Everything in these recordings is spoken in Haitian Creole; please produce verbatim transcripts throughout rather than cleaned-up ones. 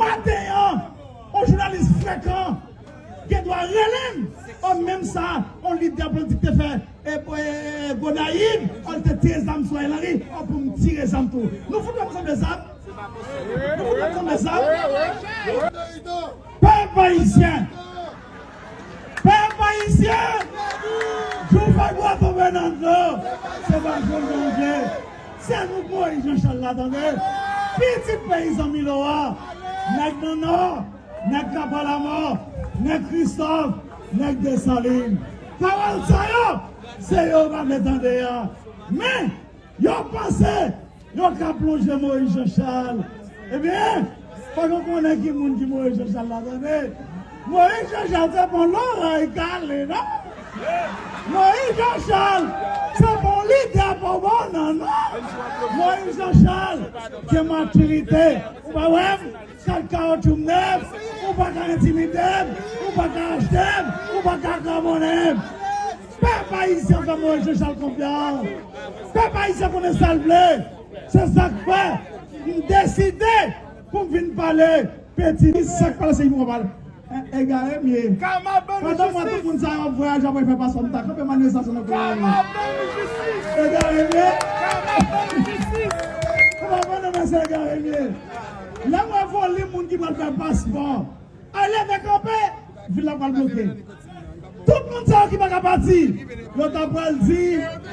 Maten an, yon jounalis frekan gen dwa rele m, o menm sa, yon lidè politik te fè e, e, e, Gonayiv, o l te tire zam sou Ariel Henry, o pou m tire zam tou. Nou fout wè m sanble zam? Nou fout wè m sanble zam? Pèp ayisyen! Pèp ayisyen! Jou fè bwa tonbe nan dlo, se pa jou Bondye. Se nou k Moyiz Jan Chal la, tande! Pitit peyizan Milo a, nèg nan Nò, nèg Kapalamò, nèg Kristòf, nèg Desalin. Pawòl sa yo, se yo pa vle tande a. Men, yo panse yo ka plonje Moyiz Jan Chal. Ebyen, fòk yo konnen ki moun ki Moyiz Jan Chal la, tande. Moyiz Jan Chal se pa yon loray kale, non. Moyiz Jan Chal se pa yon lidè pa bon, non, non. Moyiz Jan Chal gen matirite. Ou pa wè m? Kat kawotchou m nèf, ou pa ka entimide m, ou pa ka achte m, ou pa ka kraponnen m. Pèp ayisyen fè Moyiz Jan Chal konfyans. Pèp ayisyen konnen sa l vle. Se sa k fè m deside pou m vin pale. Peti, sa k pale se li pou pale. E, egare m ye. Pandan mwen tout moun sa yo ap vwayaje, ap fè paspò, m ta kanpe manifestasyon nan kote yo ye. Egare m ye. Ou konprann mwen, se egare m ye. Lè m wè volim moun ki pral fè paspò, ay leve kanpe, vil la pral bloke. Tout moun sa yo ki pa ka pati, yo ta pral di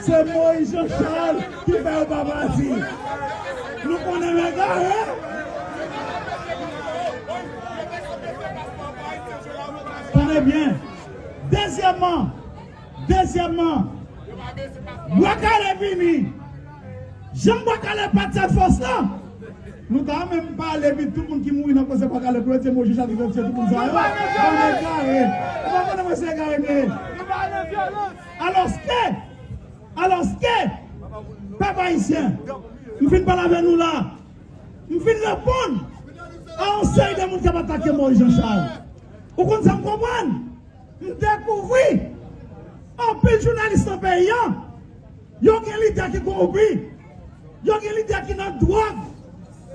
se Moyiz Jan Chal ki fè yo pa pati. Nou konnen men egare. Tande byen. Dezyèmman, dezyèmman, Bwa Kale vini. Jan Bwa Kale pati ak fòs la, nou ta menm pale epi tout moun ki mouri nan koze Bwa Kale pou yo di Moyiz Jan Chal ki fè tiye tout moun sa yo. Bann egare. Ou pa konnen mwen se egare m ye. Alòske, alòske, pèp ayisyen, m fin pale avè nou la. M fin reponn a yon seri de moun k ap atake Moyiz Jan Chal. Ou konn sa m konprann? M dekouvri anpil jounalis nan peyi an, yo gen lidè ki kowonpi, yo gen lidè ki nan dwòg,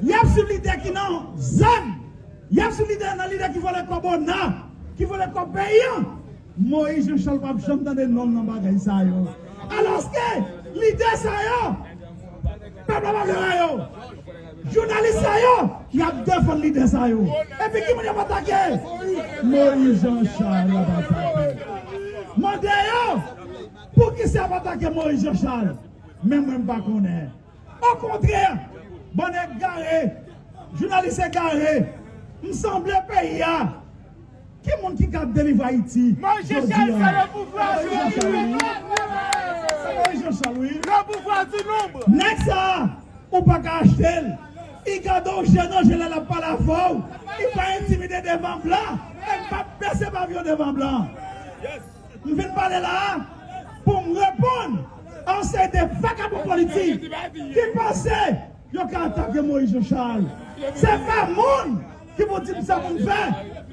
y ap swiv lidè ki nan zam, y ap swiv lidè nan lidè ki vòlè kòb ona, ki vòlè kòb peyi an. Moyiz Jan Chal p ap janm tande non l nan bagay sa yo. Alòske lidè sa yo, pèp la pa vle wè yo. Jounalis sa yo, y ap defann lidè sa yo. Epi ki moun y ap atake? Moyiz Jan Chal y ap atake. Mande yo, poukisa y ap atake Moyiz Jan Chal? Men mwen m pa konnen. Okontrè, bann egare, jounalis egare, m sanble peyi a. Ki moun ki ka delivre Ayiti jodi a? Se Moyiz Jan Chal, wi. Se Moyiz Jan Chal, wi. Nèg sa a, ou pa ka achte l. Li gade w je nan je lè l ap pale avè w. Li pa entimide devan blan. E m p ap bese pavyon devan blan. M vin pale la a pou m reponn a yon seri de vakabon politik ki panse yo ka atake Moyiz Jan Chal. Se pa moun ki pou di m sa pou m fè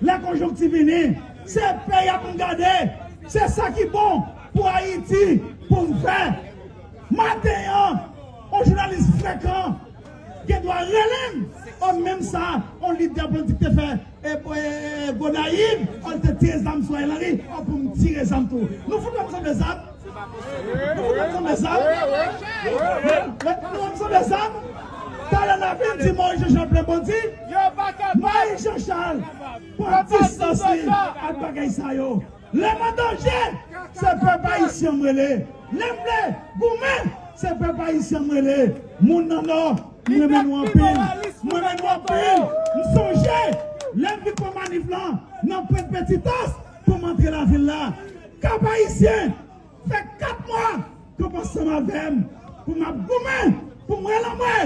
lè konjonkti vini. Se peyi a pou m gade. Se sa ki bon pou Ayiti pou m fè. Maten an, yon jounalis frekan gen dwa rele m, o menm sa yon lidè politik te fè e, e, e, Gonayiv, o l te tire zam sou Ariel Henry, o pou m tire zam tou. Nou fout wè m sanble zam? Nou fout wè m sanble zam? Nou wè m sanble zam? Talè n ap vin di Moyiz Jan Chal plen bandi. Moyiz Jan Chal pran distans li ak bagay sa yo. Lè m an danje, se pèp ayisyen m rele. Lè m vle goumen, se pèp ayisyen m rele. Moun nan Nò, m renmen nou anpil. M renmen nou anpil. M sonje lè m vin pran manif lan nan Pwent Petitòs pou m antre lavil la. Kap Ayisyen fè kat mwa k ap ansanm avè m pou m ap goumen, pou m rele anmwe,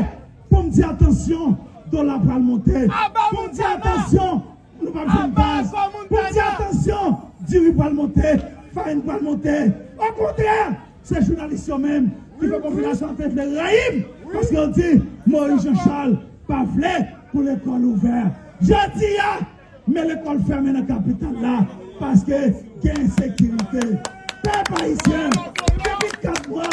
pou m di atansyon, dola pral monte. Pou m di atansyon, nou p ap jwenn gaz. Pou m di atansyon, diri pral monte, farin pral monte. Okontrè, se jounalis yo menm ki fè popilasyon an te vle rayi m, paske yo di Moyiz Jan Chal pa vle pou lekòl ouvè. Jodi a, men lekòl fèmen nan kapital la, paske gen ensekirite. Pèp ayisyen, depi kat mwa,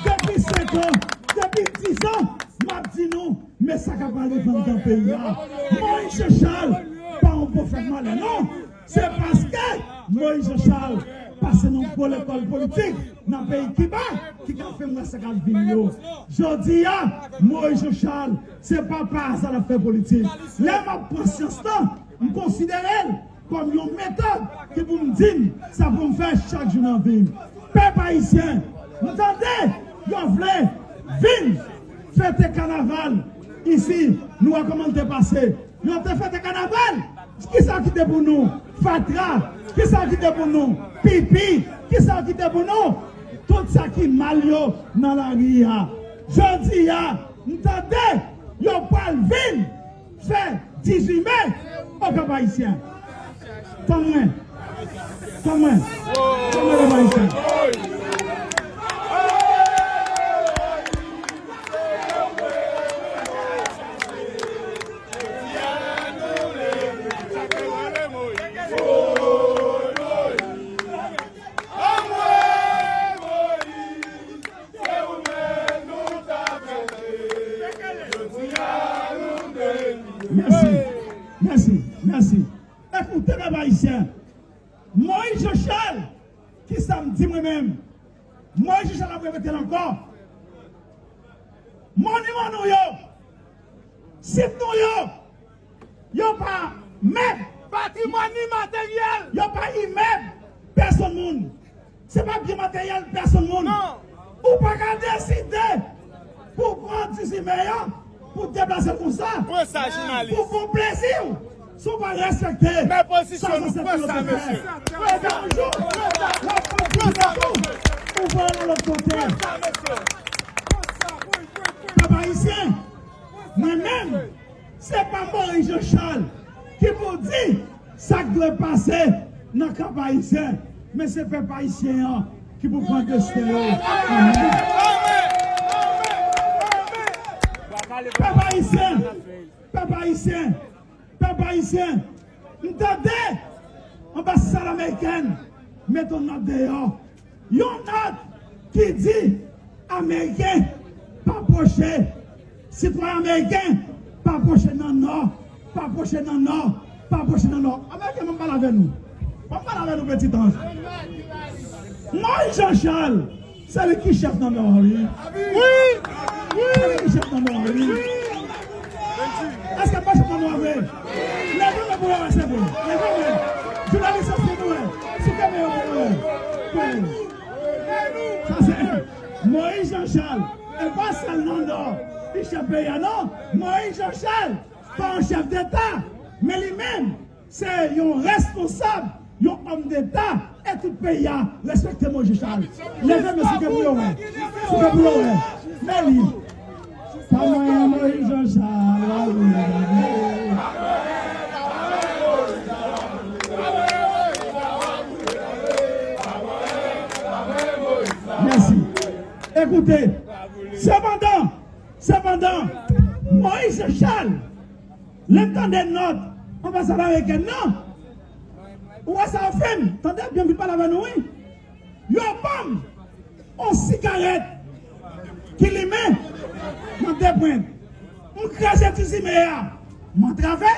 depi senk an, depi diz an, m ap di nou, E sa k ap pral rive anndan peyi a. Moyiz Jan Chal pa yon pwofèt malè, non. Se paske Moyiz Jan Chal pase nan gwo lekòl politik nan peyi Kiba ki ka fè m wè sa k ap vin yo. Jodi a, Moyiz Jan Chal, se pa pa aza l ap fè politik. Lè m ap pran syans lan, m konsidere l kòm yon metòd ki pou m di m sa pou m fè chak jou nan vi m. Pèp ayisyen, m tande yo vle vin fete kanaval isi, nou wè kòman l te pase. Yo te fete kanaval, kisa ki te pou nou? Fatra, kisa ki te pou nou? Pipi, kisa ki te pou nou? Tout sa ki mal yo nan lari a. Jodi a, m tande yo pral vin fè dizuit me o Kap Ayisyen. Tann mwen. Tann mwen. Tann mwen, Kap Ayisyen. Mèsi, mèsi, mèsi. Ekoute, pèp ayisyen, Moyiz Jan Chal, kisa m di mwen menm? Moyiz Jan Chal ap repete l ankò. Monuman nou yo, sit nou yo, yo pa mèb. Patrimwàn imateryèl. Yo pa imèb pèsonn moun. Se pa byen materyèl pèsonn moun. Non. Ou pa ka deside pou pran dizuit me an, pou deplase l konsa. Pran sa, jounalis. Pou, pou plezi w. Si w pa respekte. Men pozisyon nou, pran sa, mesye. Pran sa. Pran sa. Pran sa. Ou pran nan lòt kote. Pran sa, mesye. Pèp ayisyen, mwen menm, se pa Moyiz Jan Chal ki pou di sa k dwe pase nan Kap Ayisyen, men se pèp ayisyen an ki pou pran desten yo. Amèn. Pèp ayisyen, pèp ayisyen, pèp ayisyen, m tande anbasad amerikèn mete yon nòt deyò. Yon nòt ki di ameriken pa pwoche, sitwayen ameriken pa pwoche nan nò, pa pwoche nan nò, pa pwoche nan nò. Ameriken, ban m pale avè nou. Ban m pale avè nou, Petit Ange. Moyiz Jan Chal, se li ki chèf nan nò a, wi. Wi! Se li ki chèf nan nò a, wi. Èske m pa chèf nan nò a vre? Leve men pou yo wè, se vre. Leve men. Jounalis yo, se nou wè. Souke men yo pou yo wè. Sa se Moyiz Jan Chal. E pa sèl nan nò li chèf peyi a, non. Moyiz Jan Chal pa yon chèf deta, men li menm se yon responsab, yon òm deta, e tout peyi a respekte Moyiz Jan Chal. Leve men, souke pou yo wè. Souke pou yo wè. Men li. Pa mwen, Moyiz Jan Chal, w ap gade. Mèsi. Ekoute, sepandan, sepandan, Moyiz Jan Chal, lè m tande nòt anbasad amerikèn nan, ou wè sa yo fè m? Tande byen, m vin pale avè nou, wi. Yo ban m yon sigarèt ki limen nan de pwent. M kraze dizuit me a, m antrave.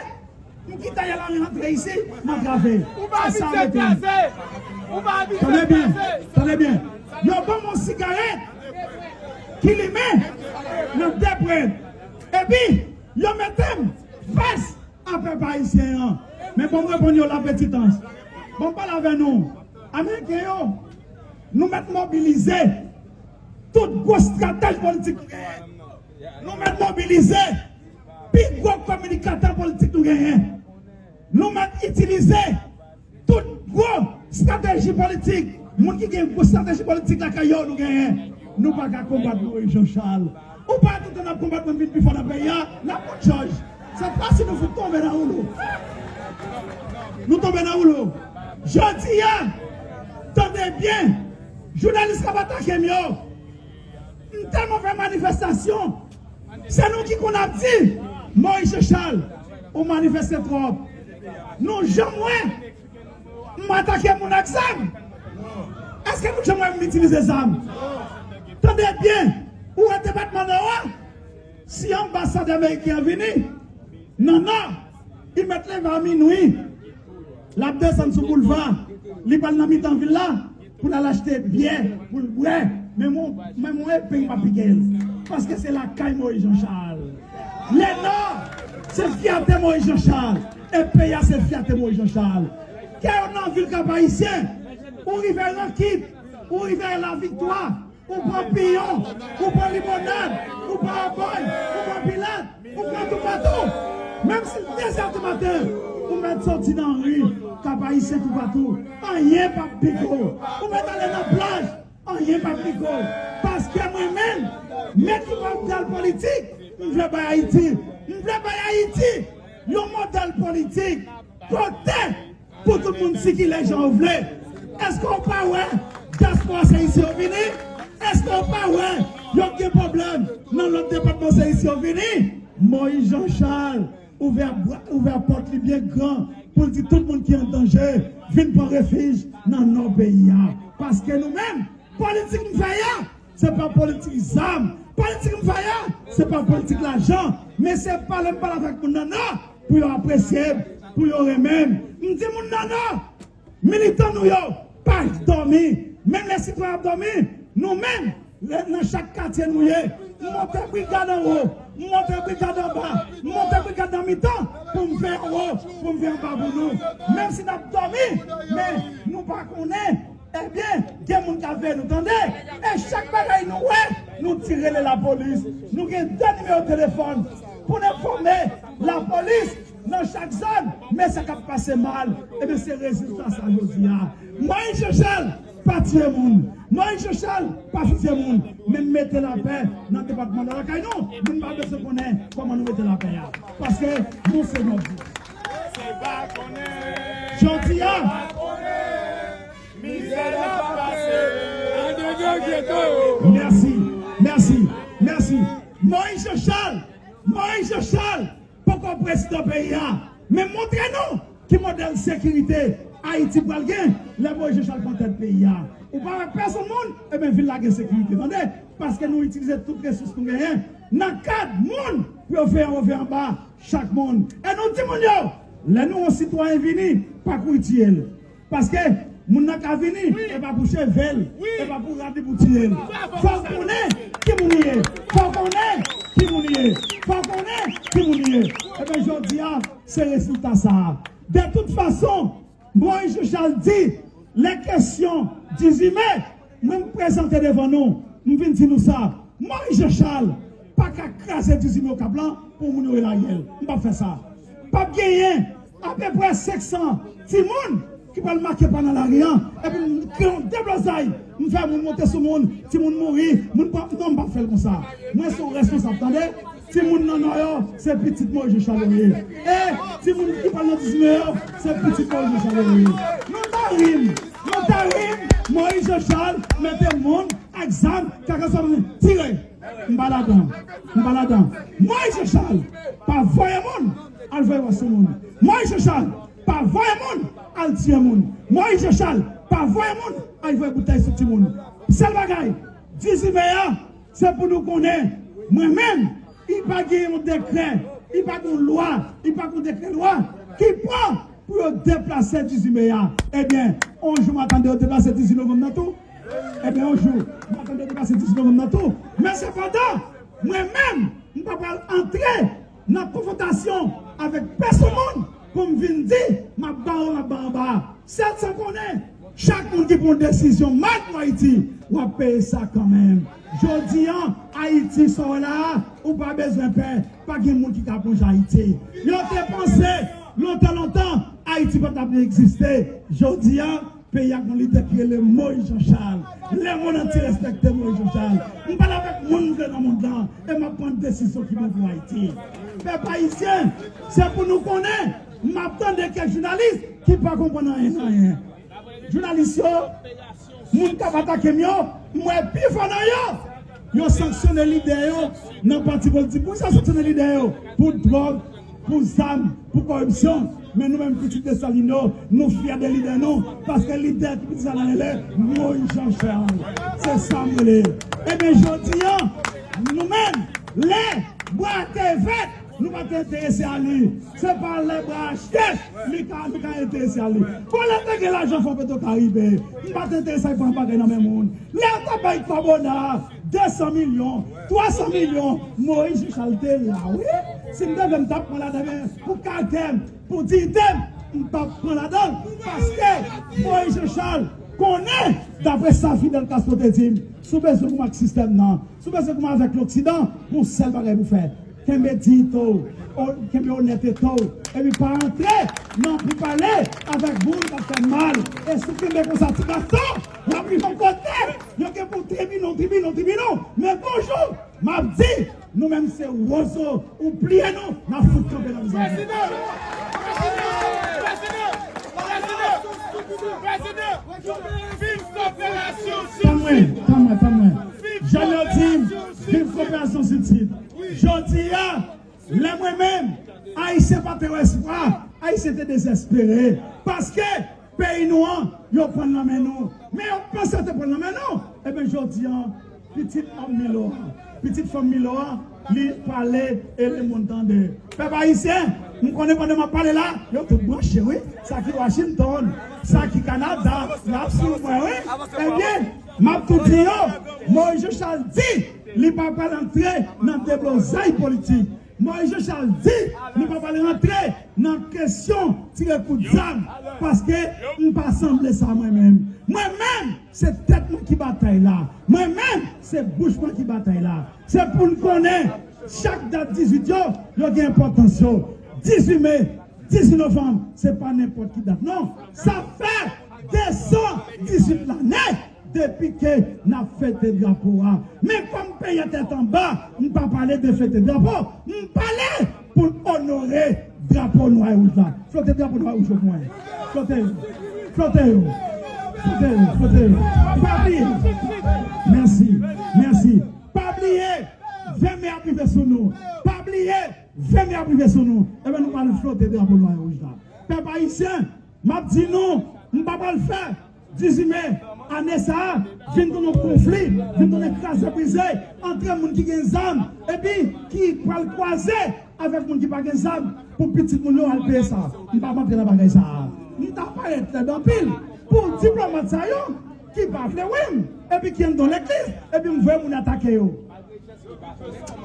M kite Ariel Henry rantre isi, m antrave. Ou pa abitye kraze. Ou pa abitye kraze. Tande byen, tande byen. Yo ban m yon sigarèt ki limen nan de pwent. Epi, yo mete m fas a pèp ayisyen an. Men bon, m reponn yo la, Petit Ange. Bon, m pale avè nou. Ameriken yo, nou mèt mobilize tout gwo estratèj politik nou genyen. Nou mèt mobilize pi gwo kominikatè politik nou genyen. Nou mèt itilize tout gwo estrateji politik. Moun ki gen gwo estrateji politik lakay yo, nou genyen. Nou pa ka konbat Moyiz Jan Chal. Ou pa tout tan n ap konbat moun vin pi fò nan peyi a, n ap mout jòj. Sèt fwa si nou fout tonbe nan woulo. Nou tonbe nan woulo. Jodi a, tande byen, jounalis k ap atake m yo, m tèlman fè manifestasyon. Se nou ki konn ap di, Moyiz Jan Chal, ou manifeste twòp. Nou janm wè m atake moun ak zam? Èske nou janm wè m itilize zam? Tande byen, ou wè depatman Nò a, Si anbasadè ameriken an vini nan Nò, li mèt leve a minwi, l ap desann sou boulva, li pral nan mitan vil la pou l al achte byè pou l bwè. Men mwen, men mwen, peyi m ap piga l. Paske se lakay Moïse Jean Charles. Lenò, se fyète Moïse Jean Charles. E peyi a se fyète Moïse Jean Charles. Kè yo nan vil Kap Ayisyen, ou rive Rankit, ou rive Laviktwa, ou pran Piyon, ou pran Limonad, ou pran Abòy, ou pran Pilat, ou pran toupatou. Menm si l dezè dimaten, ou mèt soti nan ri Kap Ayisyen toupatou, anyen p ap pike w. Ou mèt ale nan plaj, anyen p ap pike w. Paske mwen menm, menm ki modèl politik m vle bay Ayiti, m vle bay Ayiti yon modèl politik kote pou tout moun sikile jan yo vle. Èske w pa wè dyaspora se isi yo vini? Èske w pa wè yo gen pwoblèm nan lòt depatman se isi yo vini? Moïse Jean Charles ouvè, ouvè pòt li byen gran pou l di tout moun ki an danje vin pran refij nan nò peyi a. Paske nou menm, politik m fè a, se pa politik zam. Politik m fè a, se pa politik lajan. Men se pale m pale avèk moun nan Nò pou yo apresye m, pou yo renmen m. M di moun nan Nò, militan nou yo pa dòmi. Menm lè sitwayen ap dòmi, nou menm, lè, nan chak katye nou ye, m monte brigad anwo, m monte brigad anba, m monte brigad nan mitan pou m veye anwo, pou m veye anba pou nou. Menm si n ap dòmi, men nou pa konnen. Ebyen, gen moun k ap veye nou, tande. E chak bagay nou wè, nou di rele lapolis. Nou gen de nimewo telefòn pou n enfòme lapolis nan chak zòn. Men sa k ap pase mal, ebyen, se rezilta sa jodi a. Moïse Jean Charles pa tiye moun. Moïse Jean Charles pa fizye moun. Men mete lapè nan depatman Nò lakay nou. Moun pa bezwen konnen kòman nou mete lapè a. Paske nou se nòb. Jodi a, Mizè n ap pase, andedan geto yo. Mèsi, mèsi, mèsi. Moïse Jean Charles, Moïse Jean Charles poko prezidan peyi a. Men montre nou ki modèl sekirite Ayiti pral gen lè Moïse Jean Charles pran tèt peyi a. Ou pa wè pèsonn moun, ebyen vil la gen sekirite, tande. Paske nou itilize tout resous nou genyen nan kad moun pou yo veye anwo, veye anba chak moun. E nou di moun yo, lè nou wè yon sitwayen vini, pa kouri tiye l. Paske moun nan ka vini, e pa pou cheve l, e pa pou rad li pou tiye l. Fò w konnen ki moun li ye. Fò w konnen ki moun li ye. Fò w konnen ki moun li ye. Ebyen, jodi a, se rezilta sa a. De tout fason, Moïse Jean Charles di, lè kesyon dizuit me, mwen m prezante devan nou, m vin di nou sa. Moïse Jean Charles pa ka kraze dizuit me Okap lan pou moun yo rele Ariel. M p ap fè sa. P ap genyen apeprè senk san timoun ki pral make pa nan lari an, epi m kreye yon deblozay, m fè moun monte sou moun, timoun mouri, moun pran, non, m p ap fè l konsa. Mwen se yon responsab, tande. Timoun nan Nò yo, se pitit Moïse Jean Charles yo ye. E timoun ki pral nan dizuit me yo, se pitit Moïse Jean Charles yo ye. Nou ta ri m, nou ta ri m, Moïse Jean Charles mete moun ak zam, kaka sa moun tire. M pa ladan, m pa ladan. Moïse Jean Charles pa voye moun al voye wòch sou moun. Moïse Jean Charles pa voye moun al tiye moun. Moïse Jean Charles pa voye moun al voye boutèy sou timoun. Sèl bagay, dizuit me a, se pou nou konnen, mwen menm, li pa gen yon dekrè, li pa gen yon lwa, li pa gen yon dekrè lwa ki pran pou yo deplase dizuit me a. Ebyen, yon jou m a tande yo deplase dizuit novanm nan tou. Ebyen, yon jou m a tande yo deplase dizuit novanm nan tou. Men sepandan, mwen menm, m pa pral antre nan konfwontasyon avèk pèsonn moun pou m vin di, m ap ba w, m ap ba w anba. Sèl sa m konnen, chak moun ki pran desizyon mal pou Ayiti, w ap peye sa kanmenm. Jodi a, Ayiti, sa w wè la a, ou pa bezwen pè, pa gen moun ki ka plonje Ayiti. Yo te panse, lontan, lontan, Ayiti pa t ap egziste. Jodi a, peyi a gen yon lidè ki rele Moïse Jean Charles. Lemonn antye respekte Moïse Jean Charles. M pale avèk moun m vle nan mond lan, e m ap pran desizyon ki bon pou Ayiti. Pèp ayisyen, se pou nou konnen, m ap tande kèk jounalis ki pa konprann anyen nan anyen. Jounalis yo, moun k ap atake m yo, m wè pifò nan yo, yo sanksyone lidè yo nan pati politik. Poukisa yo sanksyone lidè yo? Pou dwòg, pou zam, pou kòripsyon. Men nou menm, pitit Desalin yo, nou fyè de lidè nou, paske lidè ki pitit sa nan rele Moïse Jean Charles. Se sa m rele. Ebyen, jodi a, nou menm, lè Bwa te vèt, nou pa t enterese a li. Se pa lè bwa achte, li ka, nou ka enterese a li. Bon, lè te gen lajan Fon Petro Karibe, m pa t enterese a pran bagay nan men moun. Lè yo t ap bay Kwabona de san milyon, twa san milyon, Moyiz Richard te la, wi. Si m te vle, m t ap pran ladan, men pou katè m, pou diyite m, m p ap pran ladan l. Paske Moyiz Richard konnen, daprè sa Fidel Castro te di m, si w bezwen kouman ak sistèm nan, si w bezwen kouman avèk Loksidan, gon sèl bagay pou fè. Kenbe diyite w, o- kenbe onètete w, epi pa antre nan pou pale avèk moun k ap fè mal. E si w kenbe konsa, ti gason, w ap rive yon kote, yo gen pou tribine w, tribine w, tribine w. Men bonjou, m ap di, nou menm se wozo, ou bliye nou, n ap fout kanpe nan vizaj ou. Prezidan! Prezidan! Prezidan! Prezidan! Viv koperasyon Sid-Sid! Pa mwen, pa mwen, pa mwen. Jan yo di m, viv koperasyon Sid-Sid. Jodi a, lè mwen menm, Ayisyen pa te wè espwa, Ayisyen te dezespere. Paske peyi nou an, yo pran l nan men nou. Men yo panse yo te pran l nan men nou. Ebyen, jodi a, pitit òm Milo a, pitit fanm Milo a, li pale e lemonn tande. Pèp ayisyen, m konnen pandan m ap pale la, yo tout branche, wi. Sa ki Washington, sa ki Kanada, y ap swiv mwen, wi. Ebyen, m ap tou di yo, Moyiz Richard di, li pa pral antre nan deblozay politik. Moyiz Richard di, li pa pral rantre nan kesyon tire kout zam, paske m pa sanble sa mwen menm. Mwen menm, se tèt mwen ki batay la. Mwen menm, se bouch mwen ki batay la. Se pou n konnen, chak dat dizuit yo, yo gen enpòtans yo. Dizuit me, dizuit novanm, se pa nenpòt ki dat, non. Sa fè de san dizuit lane depi ke n ap fete drapo a. Men kòm peyi a tèt anba, m pa pale de fete drapo, m pale pou n onore drapo nwa e wouj la. Flote drapo nwa e wouj yo pou mwen. Flote yo. Flote yo. Flote yo. Flote yo. Pa bliye. Mèsi. Mèsi. Pa bliye. Ven me ap rive sou nou. Pa bliye. Ven me ap rive sou nou. Ebyen, nou pral flote drapo nwa e wouj la. Pèp ayisyen, m ap di nou, m pa pral fè dizuit me ane sa a vin tounen yon konfli, vin tounen kraze brize antre moun ki gen zam epi ki pral kwaze avèk moun ki pa gen zam pou pitit moun yo al peye sa. M p ap antre nan bagay sa a. M ta parèt lèd anpil pou diplomat sa yo ki pa vle wè m epi ki anndan legliz epi m voye moun atake yo.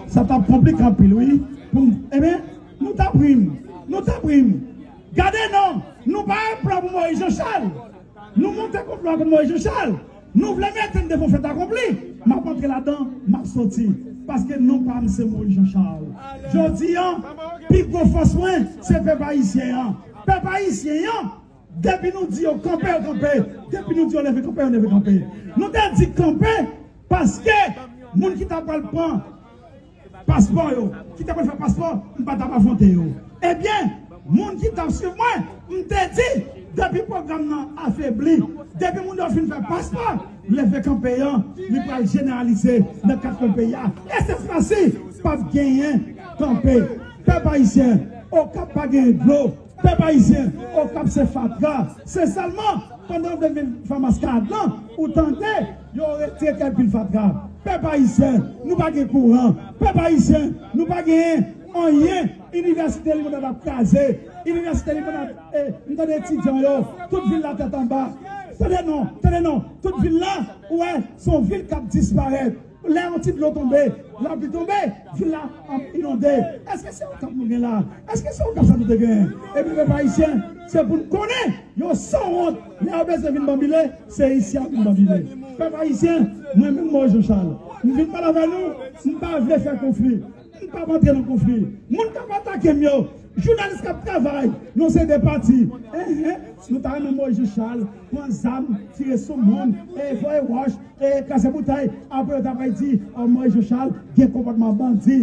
Sa t ap konplike anpil, wi. Pou m, ebyen, nou t ap ri m. Nou t ap ri m. Gade non, nou pa al plan pou Moyiz Jan Chal. Nou monte konplo a kont Moyiz Jan Chal. Nou vle mete n devan fèt akonpli. M ap antre ladan, m ap soti. Paske non pa m se Moyiz Jan Chal. Jodi a, pi gwo fòs mwen, se pèp ayisyen an. Pèp ayisyen an, depi nou di yo kanpe, yo kanpe. Depi nou di yo leve kanpe, yo leve kanpe. Nou te di kanpe, paske moun ki ta pral pran paspò yo, ki te konn fè paspò, m pa t ap afwonte yo. Ebyen, moun ki t ap swiv mwen, m te di, depi pwogram nan afebli, depi moun yo fin fè paspò, leve kanpe an, li pral jeneralize nan kat kwen peyi a. E se fwa si, p ap genyen kanpe. Pèp ayisyen, Okap pa genyen dlo. Pèp ayisyen, Okap se fatra. Se sèlman pandan w vle vin fè maskad lan, ou tande yo retire kèk pil fatra. Pèp ayisyen, nou pa gen kouran. Pèp ayisyen, nou pa gen anyen. Inivèsite Limonad ap kraze. Inivèsite Limonad, eh, m tande etidyan yo, tout vil la tèt anba. Tande non, tande non, tout vil la, ou wè, se yon vil k ap disparèt. Lè yon ti dlo tonbe, lapli tonbe, vil la ap inonde. Èske se Okap nou gen la? Èske se Okap sa nou te gen? Epi pèp ayisyen, se pou n konnen, yo sanwont, lè yo bezwen vin banbile, se isi y ap vin banbile. Pèp ayisyen, mwen menm Moyiz Jan Chal, m vin pale avè nou, m pa vle fè konfli. M p ap antre nan konfli. Moun k ap atake m yo, jounalis k ap travay nan se de pati. Enhen, nou ta renmen Moyiz Jan Chal pran zam, tire sou moun, e voye wòch, e kase boutèy. Apre yo ta pral di, o, Moyiz Jan Chal gen konpòtman bandi.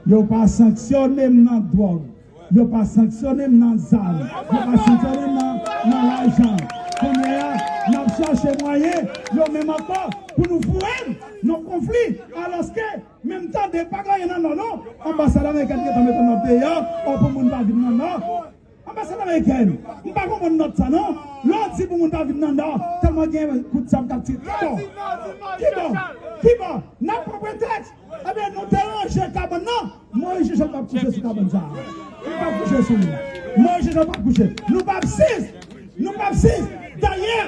Yo pa sanksyone m nan dwòg. Yo pa sanksyone m nan zam. Yo pa sanksyone m nan, nan lajan. Kounye a, n ap chache mwayen, yo menm ankò, pou nou foure m nan konfli. Alòske, menm tande, pa gen anyen nan Nò, non. Anbasad amerikèn gentan mete nòt deyò, o, pou moun pa vin nan Nò. Anbasad amerikèn, m pa konprann nòt sa, non. Lè w di pou moun pa vin nan Nò, tèlman gen kout zam k ap tire. Kibò? Kibò? Kibò? N ap pran pretèks. Ebyen, nou te ranje kabann nan. Moyiz Jan Chal p ap kouche sou kabann sa a. Li p ap kouche sou li. Moyiz Jan Chal p ap kouche. Nou p ap sis. Nou p ap sis. Dayè,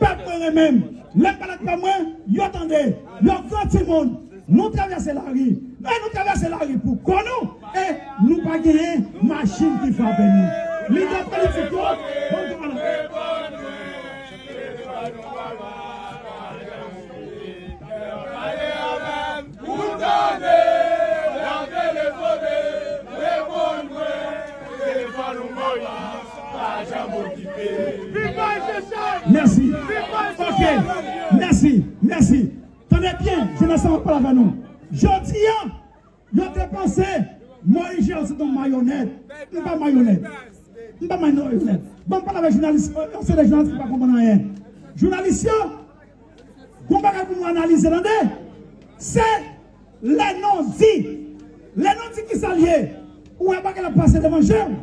pèp mwen renmen m. Lè m pale ak pèp mwen, yo tande. Yo gran timoun. Nou travèse lari. E nou travèse lari pou kò nou. E nou pa genyen machin ki frape nou. Lidè politik yo, bon, bon, bon. Mèsi. Ok. Mèsi. Mèsi. Tande byen, jenès la, m ap pale avè nou. Jodi a, yo te panse Moyiz Jan Chal se yon mayonèt. M pa mayonèt. M pa mayonèt. Bon, m pale avèk jounalis, yon seri de jounalis ki pa konprann anyen. Jounalis yo, gon bagay pou nou analize, tande. Se lè non di. Lè non di kisa l ye. Ou wè bagay la pase devan je w.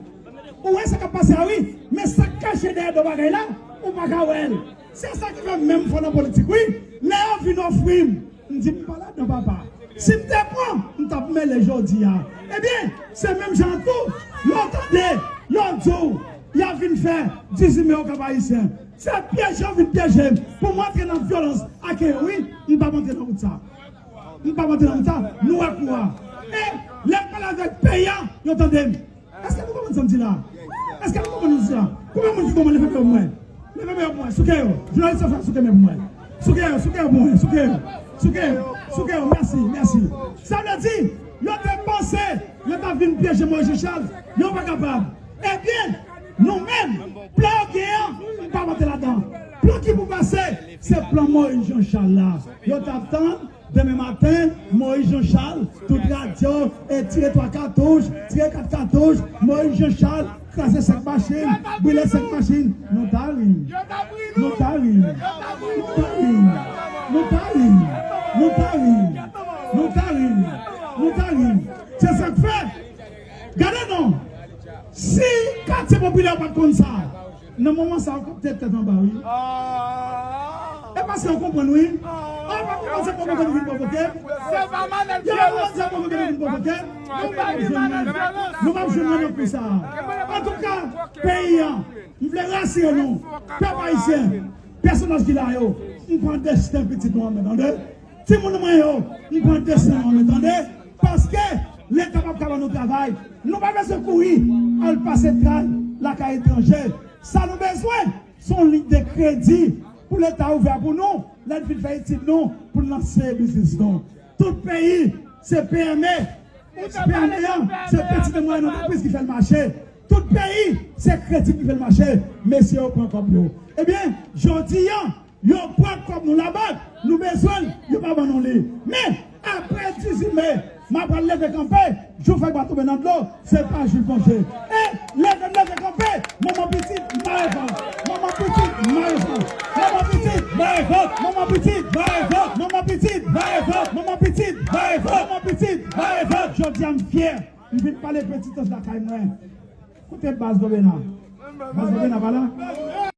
Ou wè sa k ap pase a wi. Men sa k kache dèyè do bagay la, ou pa ka wè l. Se sa ki fè m menm fò nan politik wi. Lè yo vin ofri m, m di m pa ladan papa. Si m te pran, m t ap mele jodi a. Ebyen, se menm jan an tou, yo tande, yo di w, y ap vin fè dizuit me Okap Ayisyen. Se pyeje yo vin pyeje m pou m antre nan vyolans ak yo wi, m p ap antre nan wout sa. M p ap antre nan wout sa, nou wè kou a. E lè m pale avèk peyi a, yo tande m. Èske nou konprann sa m di la? Èske nou konprann sa m di la? Konbyen moun ki konprann, leve men yo pou mwen? Leve men yo pou mwen. Sou kè yo. Jounalis yo fè sou kè men pou mwen. Sou kè yo, sou kè yo pou mwen. Sou kè yo. Sou kè yo, sou kè yo. Mèsi, mèsi. Sa vle di, yo te panse yo t ap vin pyeje Moyiz Jan Chal. Yo pa kapab. Ebyen, nou menm, plan yo gen an, m p ap antre ladan. Plan ki pou pase, se plan Moyiz Jan Chal la. Yo t ap tann Demen maten, Moyiz Jan Chal, tout radyo, e tire twa katouch, tire kat katouch, Moyiz Jan Chal, kraze senk machin, brile senk machin. Nou ta ri. Nou ta ri. Nou ta ri. Nou ta ri. Nou ta ri. Nou ta ri. Nou ta ri. Se sa k fè. Gade non. Si katye popilè yo pa t konn sa, nan moman sa yo kapte tèt anba wi. E paske yo konprann wi. Yo pa konprann se pwovoke nou vin pwovoke. Yo pa konprann se pwovoke nou vin pwovoke. Nou p ap jwenn mwen. Nou p ap jwenn mwen nan kou sa. Antouka, peyi a, m vle rasire nou. Pèp ayisyen, pèsonaj ki la yo, m pran desten pitit nou an men, tande. Timoun mwen yo, m pran desten nou an men, tande. Paske Leta p ap ka ban nou travay. Nou pa bezwen kouri al pase tray lakay etranje. Sa nou bezwen, se yon liy de kredi pou Leta ouvè pou nou, lè n fin fè etid nou, pou n lanse biznis nou. Tout peyi, se P M E. P M E an, se peti e mwayèn antrepriz ki fè l mache. Tout peyi, se kredi ki fè l mache. Mesye yo pran kòb yo. Ebyen, jodi a, yo pran kòb nou labank, nou bezwen l, yo pa ban nou li. Men, apre dizuit me, m ap pral leve kanpe, jou fèk pa tonbe nan dlo, se pa jou konje. E lè m leve kanpe, manman pitit, m pa reponn. Manman pitit, m pa reponn. Manman pitit, m pa reponn. Manman pitit, m pa reponn. Manman pitit, m pa reponn. Manman pitit, m pa reponn. Manman pitit, m pa reponn. Jodi a, m fyè. M vin pale petitans lakay mwen. Kote baz Dobena? Baz Dobena pa la?